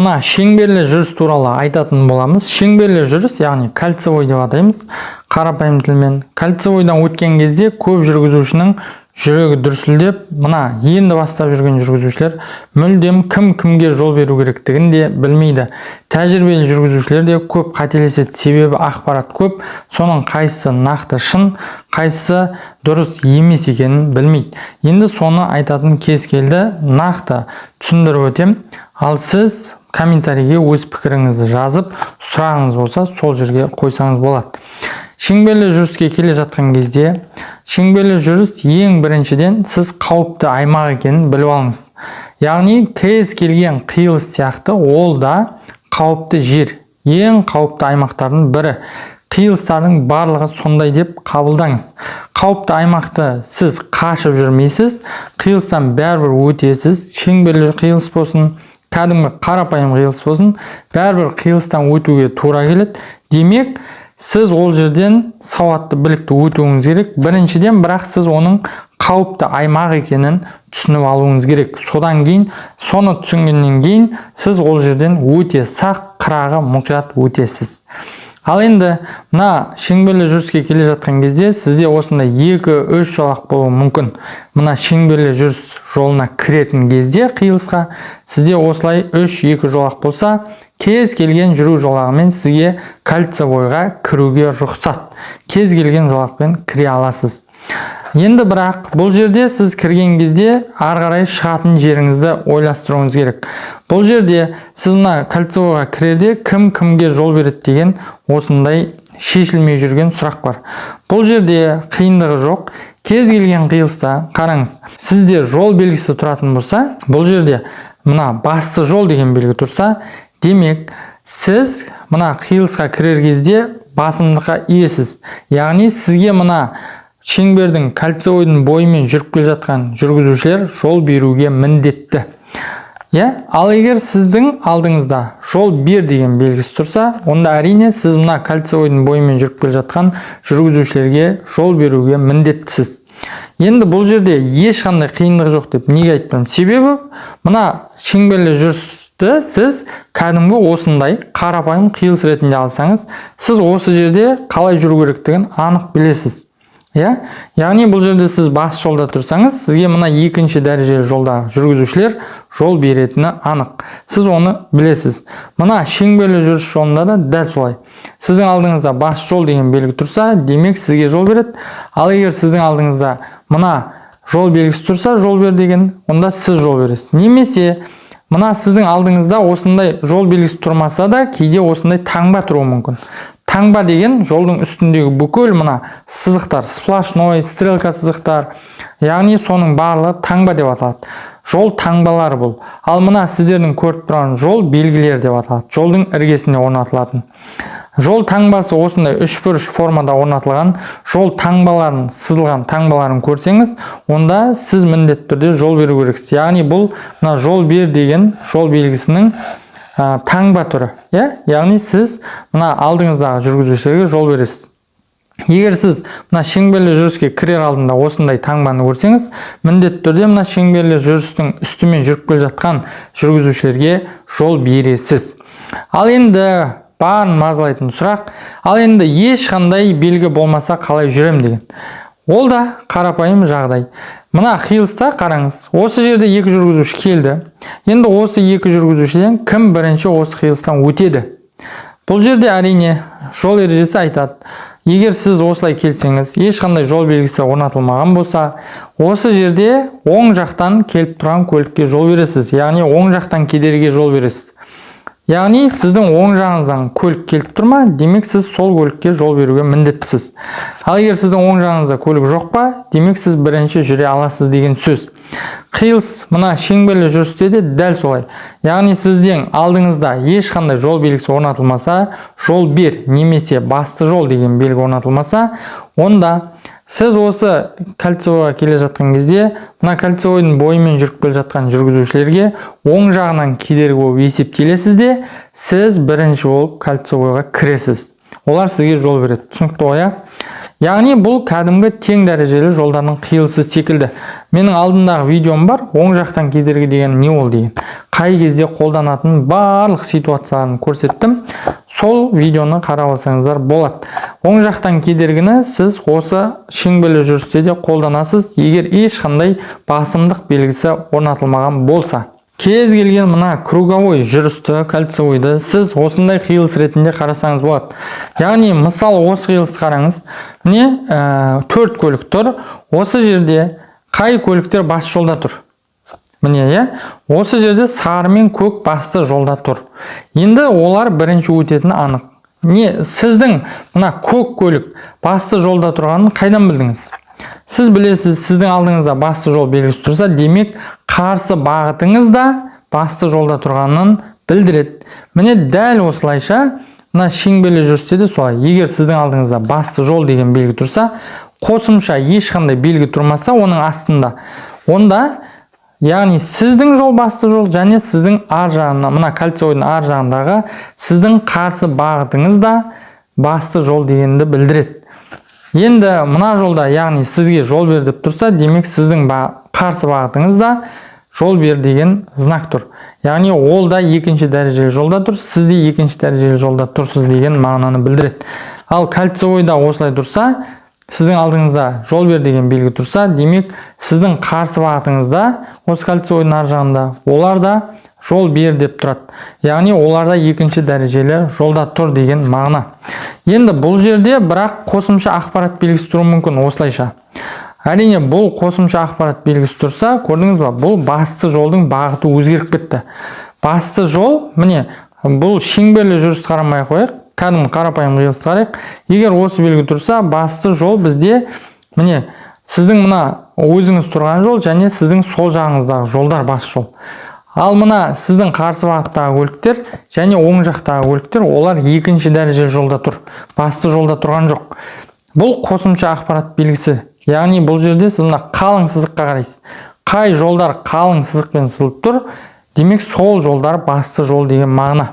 Мына шеңберлі жүріс туралы айтатын боламыз. Шеңберлі жүріс, яғни кольцевой деп атаймыз қарапайым тілмен. Кольцевойдан өткен кезде көп жүргізушінің жүрегі дүрсілдеп, мына енді бастап жүрген жүргізушілер мүлдем кім кімге жол беру керектігін де білмейді. Тәжірибелі жүргізушілер де көп қателеседі, себебі ақпарат көп, соның қайсысы нақты шын, қайсысы дұрыс емес екенін білмейді. Енді соны айтатын кез келді, нақты түсіндіріп өтем. Ал сіз комментарийге өз пікіріңізді жазып, сұрағыңыз болса, сол жерге қойсаңыз болады. Шеңберлі жүріске келе жатқан кезде, шеңберлі жүріс, ең біріншіден, сіз қауіпті аймақ екенін біліп алыңыз. Яғни кез келген қиылыс сияқты ол да қауіпті жер, ең қауіпті аймақтардың бірі. Қиылыстардың барлығы сондай деп қабылдаңыз. Қауіпті аймақты сіз қашып жүрмейсіз, қиылыстан бәрібір өтесіз. Шеңберлі қиылыс болсын, кәдімгі қарапайым қиылыс болсын, бәрібір қиылыстан өтуге тура келеді. Демек, сіз ол жерден сауатты, білікті өтуіңіз керек біріншіден, бірақ сіз оның қауіпті аймақ екенін түсініп алуыңыз керек. Содан кейін, соны түсінгеннен кейін, сіз ол жерден өте сақ, қырағы, мұқият өтесіз. Ал енді мына шеңберлі жүріске келе жатқан кезде сізде осындай екі, үш жолақ болуы мүмкін. Мына шеңберлі жүріс жолына кіретін кезде қиылысқа сізде осылай үш, екі жолақ болса, кез келген жүру жолағымен сізге кольцевойға кіруге рұқсат. Кез келген жолақпен кіре аласыз. Енді бірақ бұл жерде сіз кірген кезде ары қарай шығатын жеріңізді ойластыруыңыз керек. Бұл жерде сіз мына кольцевойға кірерде кім кімге жол береді деген осындай шешілмей жүрген сұрақ бар. Бұл жерде қиындығы жоқ. Кез келген қиылыста, қараңыз, сізде жол белгісі тұратын болса, бұл жерде мына басты жол деген белгі тұрса, демек, сіз мына қиылысқа кірер кезде басымдыққа иесіз. Яғни сізге мына шеңбердің, кольцевойдың бойымен жүріп келе жатқан жүргізушілер жол беруге міндетті, иә. Ал егер сіздің алдыңызда жол бер деген белгісі тұрса, онда, әрине, сіз мына кольцевойдың бойымен жүріп келе жатқан жүргізушілерге жол беруге міндеттісіз. Енді бұл жерде ешқандай қиындық жоқ деп неге айтып тұрмын? Себебі мына шеңберлі жүрісті сіз кәдімгі осындай қарапайым қиылыс ретінде алсаңыз, сіз осы жерде қалай жүру керектігін анық білесіз, иә. Яғни бұл жерде сіз бас жолда тұрсаңыз, сізге мына екінші дәрежелі жолдағы жүргізушілер жол беретіні анық, сіз оны білесіз. Мына шеңберлі жүріс жолында да дәл солай. Сіздің алдыңызда бас жол деген белгі тұрса, демек, сізге жол береді. Ал егер сіздің алдыңызда мына жол белгісі тұрса, жол бер деген, онда сіз жол бересіз. Немесе мына сіздің алдыңызда осындай жол белгісі тұрмаса да, кейде осындай таңба тұруы мүмкін. Таңба деген жолдың үстіндегі бүкіл мына сызықтар, сплошной, стрелка сызықтар, яғни соның барлығы таңба деп аталады. Жол таңбалары бұл. Ал мына сіздердің көріп тұрған жол белгілері деп аталады, жолдың іргесінде орнатылатын. Жол таңбасы осындай үшбұрыш формада орнатылған жол таңбаларын, сызылған таңбаларын көрсеңіз, онда сіз міндетті түрде жол беру керексіз. Яғни бұл мына жол бер деген жол белгісінің таңба түрі, иә. Яғни сіз мына алдыңыздағы жүргізушілерге жол бересіз. Егер сіз мына шеңберлі жүріске кірер алдында осындай таңбаны көрсеңіз, міндетті түрде мына шеңберлі жүрістің үстімен жүріп келе жатқан жүргізушілерге жол бересіз. Ал енді барын мазалайтын сұрақ: ал енді ешқандай белгі болмаса, қалай жүрем деген. Ол да қарапайым жағдай. Мына қиылыста, қараңыз, осы жерде екі жүргізуші келді. Енді осы екі жүргізушіден кім бірінші осы қиылыстан өтеді? Бұл жерде, әрине, жол ережесі айтады: егер сіз осылай келсеңіз, ешқандай жол белгісі орнатылмаған болса, осы жерде оң жақтан келіп тұрған көлікке жол бересіз, яғни оң жақтан кедергіге жол бересіз. Яғни сіздің оң жағыңыздан көлік келіп тұр ма, демек, сіз сол көлікке жол беруге міндеттісіз. Ал егер сіздің оң жағыңызда көлік жоқ па, демек, сіз бірінші жүре аласыз деген сөз. Қиылыс, мына шеңберлі жүрісте де дәл солай. Яғни сіздің алдыңызда ешқандай жол белгісі орнатылмаса, жол бер немесе басты жол деген белгі орнатылмаса, онда сіз осы кольцевойға келе жатқан кезде мына кольцевойдың бойымен жүріп келе жатқан жүргізушілерге оң жағынан кедергі болып есептелесіз де, сіз бірінші болып кольцевойға кіресіз, олар сізге жол береді. Түсінікті ғой, иә? Яғни бұл кәдімгі тең дәрежелі жолдардың қиылысы секілді. Менің алдымдағы видеом бар, оң жақтан кедергі деген не ол деген, қай кезде қолданатын барлық ситуацияларын көрсеттім. Сол видеоны қарап алсаңыздар болады. Оң жақтан кедергіні сіз осы шеңберлі жүрісте де қолданасыз, егер ешқандай басымдық белгісі орнатылмаған болса. Кез келген мына круговой жүрісті, кольцевойды сіз осындай қиылыс ретінде қарасаңыз болады. Яғни, мысалы, осы қиылысты қараңыз. Міне, төрт көлік тұр. Осы жерде қай көліктер бас жолда тұр? Міне, иә, осы жерде сары мен көк басты жолда тұр. Енді олар бірінші өтетіні анық. Не, сіздің мына көк көлік басты жолда тұрғанын қайдан білдіңіз? Сіз білесіз, сіздің алдыңызда басты жол белгісі тұрса, демек, қарсы бағытыңыз да басты жолда тұрғанын білдіреді. Міне, дәл осылайша мына шеңберлі жүрісте де солай. Егер сіздің алдыңызда басты жол деген белгі тұрса, қосымша ешқандай белгі тұрмаса оның астында, онда, яғни, сіздің жол басты жол және сіздің ар жағына, мына кольцевойдың ар жағындағы сіздің қарсы бағытыңыз да басты жол дегенді білдіреді. Енді мына жолда, яғни, сізге жол бер деп тұрса, демек, сіздің қарсы бағытыңыз да жол бер деген знак тұр. Яғни ол да екінші дәрежелі жолда тұр, сіз де екінші дәрежелі жолда тұрсыз деген мағынаны білдіреді. Ал кольцевойда осылай тұрса, сіздің алдыңызда жол бер деген белгі тұрса, демек, сіздің қарсы бағытыңызда, осы кольцевойдың ар жағында олар да жол бер деп тұрады. Яғни олар да екінші дәрежелі жолда тұр деген мағына. Енді бұл жерде бірақ қосымша ақпарат белгісі тұруы мүмкін осылайша. Әрине, бұл қосымша ақпарат белгісі тұрса, көрдіңіз ба, бұл басты жолдың бағыты өзгеріп кетті. Басты жол, міне, бұл шеңберлі жүрісті қарамай ақ қояйық, кәдімгі қарапайым қиылысты қарайық. Егер осы белгі тұрса, басты жол бізде, міне, сіздің мына өзіңіз тұрған жол және сіздің сол жағыңыздағы жолдар бас жол. Ал мына сіздің қарсы бағыттағы көліктер және оң жақтағы көліктер, олар екінші дәрежелі жолда тұр, басты жолда тұрған жоқ. Бұл қосымша ақпарат белгісі. Яғни бұл жерде сіз мына қалың сызыққа қарайсыз. Қай жолдар қалың сызықпен сызылып тұр, демек, сол жолдар басты жол деген мағына.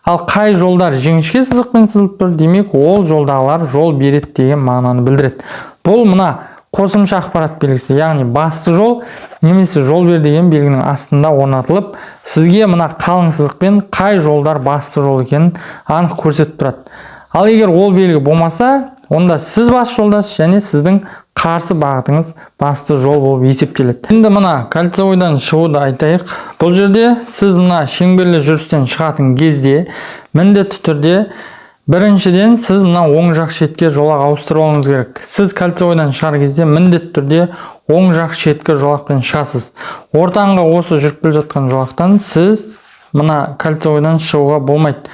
Ал қай жолдар жіңішке сызықпен сызылып тұр, демек, ол жолдағылар жол береді деген мағынаны білдіреді. Бұл мына қосымша ақпарат белгісі, яғни басты жол немесе жол бер деген белгінің астында орнатылып, сізге мына қалың сызықпен қай жолдар басты жол екенін анық көрсетіп тұрады. Ал егер ол белгі болмаса, онда сіз бас жолдасыз және сіздің қарсы бағытыңыз басты жол болып есептеледі. Енді мына кольцевойдан шығуды айтайық. Бұл жерде сіз мына шеңберлі жүрістен шығатын кезде міндетті түрде біріншіден сіз мына оң жақ шетке жолақ ауыстырып алуыңыз керек. Сіз кольцевойдан шығар кезде міндетті түрде оң жақ шеткі жолақпен шығасыз. Ортаңғы осы жүріп келе жатқан жолақтан сіз мына кольцевойдан шығуға болмайды.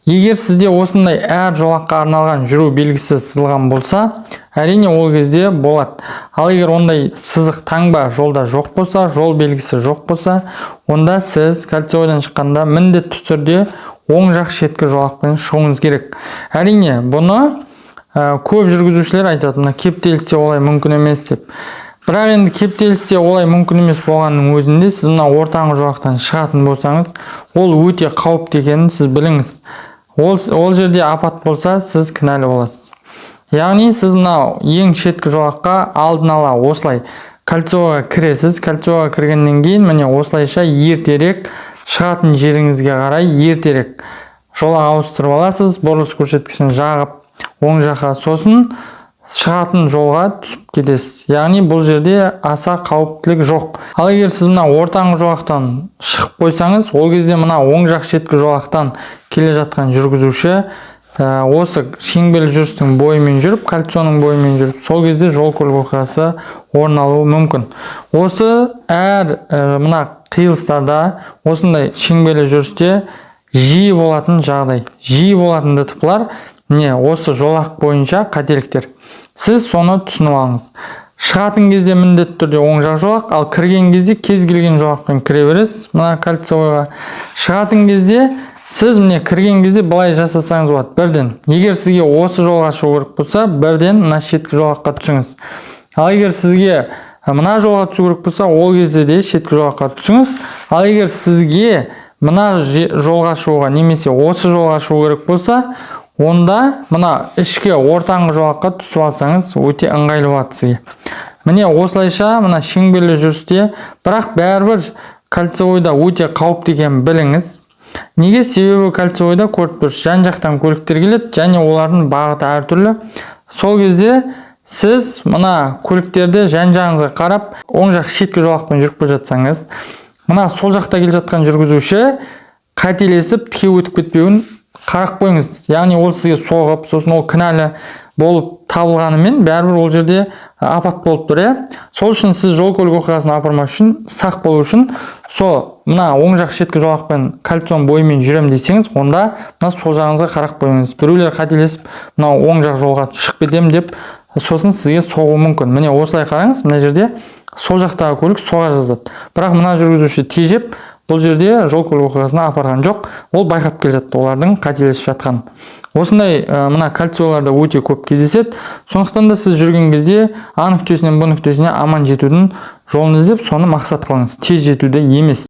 Егер сізде осындай әр жолаққа арналған жүру белгісі сызылған болса, әрине, ол кезде болады. Ал егер ондай сызық, таңба жолда жоқ болса, жол белгісі жоқ болса, онда сіз кольцевойдан шыққанда міндетті түрде оң жақ шеткі жолақпен шығуыңыз керек. Әрине, бұны көп жүргізушілер айтады, мына кептелісте олай мүмкін емес деп. Бірақ енді кептелісте олай мүмкін емес болғанның өзінде, сіз мына ортаңғы жолақтан шығатын болсаңыз, ол өте қауіпті екенін сіз біліңіз. Ол жерде апат болса, сіз кінәлі боласыз. Яғни сіз мына ең шеткі жолаққа алдын ала осылай кольцоға кіресіз. Кольцоға кіргеннен кейін, міне, осылайша ертерек шығатын жеріңізге қарай ертерек жолақ ауыстырып аласыз, бұрылыс көрсеткішін жағып оң жаққа, сосын шығатын жолға түсіп кетесіз. Яғни бұл жерде аса қауіптілік жоқ. Ал егер сіз мына ортаңғы жолақтан шығып қойсаңыз, ол кезде мына оң жақ шеткі жолақтан келе жатқан жүргізуші осы шеңберлі жүрістің бойымен жүріп, кольцоның бойымен жүріп, сол кезде жол көлік оқиғасы орын алуы мүмкін. Осы әр мына қиылыстарда, осындай шеңберлі жүрісте жиі болатын жағдай, жиі болатын ДТП-лар не осы жолақ бойынша қателіктер. Сіз соны түсініп алыңыз. Шығатын кезде міндетті түрде оң жақ жолақ, ал кірген кезде кез келген жолақпен кіре бересіз мына кольцевойға. Шығатын кезде сіз, міне, кірген кезде былай жасасаңыз болады. Бірден, егер сізге осы жолға шығу керек болса, бірден мына шеткі жолаққа түсіңіз. Ал егер сізге мына жолға түсу керек болса, ол кезде де шеткі жолаққа түсіңіз. Ал егер сізге мына жолға шығуға немесе осы жолға шығу керек болса, Онда мына ішкі ортаңғы жолаққа түсіп алсаңыз, өте ыңғайлы болады сізге. Міне, осылайша мына шеңберлі жүрісте. Бірақ бәрібір кольцевойда өте қауіпті екенін біліңіз. Неге? Себебі кольцевойда, көріп тұрсыз, жан жақтан көліктер келеді және олардың бағыты әртүрлі. Сол кезде сіз мына көліктерді жан жағыңызға қарап, оң жақ шеткі жолақпен жүріп келе жатсаңыз, мына сол жақта келе жатқан жүргізуші қателесіп тіке өтіп кетпеуін қарап қойыңыз. Яғни ол сізге соғып, сосын ол кінәлі болып табылғанымен, бәрібір ол жерде апат болып тұр, иә. Сол үшін сіз жол көлік оқиғасын апармас үшін, сақ болу үшін, сол мына оң жақ шеткі жолақпен, кольцоның бойымен жүремін десеңіз, онда мына сол жағыңызға қарап қойыңыз. Біреулер қателесіп, мынау оң жақ жолға шығып кетемін деп, сосын сізге соғуы мүмкін. Міне, осылай қараңыз, мына жерде сол жақтағы көлік соға жаздады, бірақ мына жүргізуші тежеп, бұл жерде жол көлік оқиғасына апарған жоқ. Ол байқап келе жатты олардың қателесіп жатқанын. Осындай мына кольцоларда өте көп кездеседі. Сондықтан да сіз жүрген кезде А нүктесінен Б нүктесіне аман жетудің жолын іздеп, соны мақсат қылыңыз, тез жетуді емес.